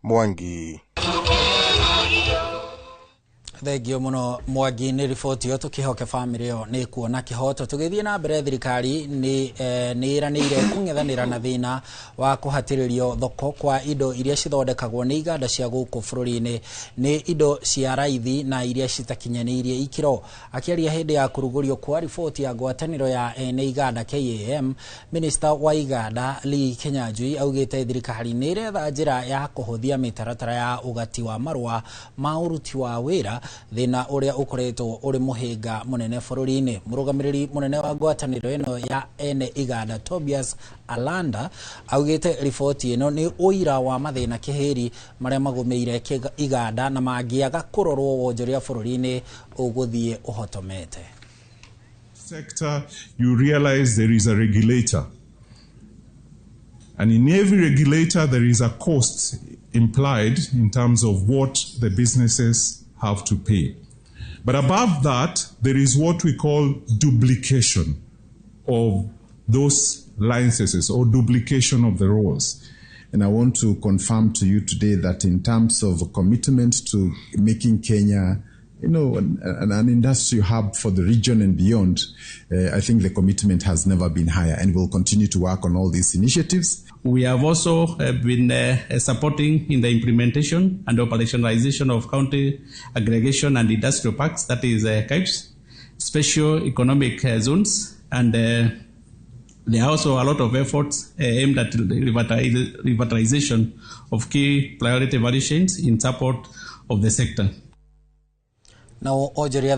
Mwangi. Thengio muno Mwangi nĩ riboti ĩyo, tũkĩhoke bamĩrĩ ĩyo nĩ kuona kĩhoto. Tũgĩthiĩ na mbere, thirikari nĩ ĩranĩire kũng'ethanĩra na thĩna wa kũhatĩrĩrio thoko kwa indo iria cithondekagwo nĩ iganda cia gũkũ bũrũri-inĩ nĩ indo cia raithi na iria citakinyanĩirie ikĩro. Akĩaria hĩndĩ ya kũrugũrio kwa riboti ya ngwatanĩro ya ene iganda KAM, minista wa iganda Lee Kinyanjui augĩte thirikari nĩ ĩretha njĩra ya kũhũthia mĩtaratara ya ũgati wa marũa ma ũruti wa wĩra, thĩna ũrĩa ũkoretwo ũrĩ mũhĩnga mũnene bũrũri-inĩ. Mũrũgamĩrĩri mũnene wa ngwatanĩro ĩno ya ene iganda Tobias Alanda augĩte riboti ĩno nĩ ũira wa mathĩna kĩhĩri marĩa magũmĩire iganda na mangĩaga kũrorwo wonjoria bũrũri-inĩ ũgũthiĩ ũhotomete. Sector, you realize there is a regulator. And in every regulator, there is a cost implied in terms of what the businesses have to pay. But above that, there is what we call duplication of those licenses or duplication of the roles. And I want to confirm to you today that in terms of commitment to making Kenya, an industry hub for the region and beyond, I think the commitment has never been higher, and we'll continue to work on all these initiatives. We have also been supporting in the implementation and operationalization of county aggregation and industrial parks, that is CAIPs, special economic zones, and there are also a lot of efforts aimed at revitalization of key priority value chains in support of the sector. Nao onjoria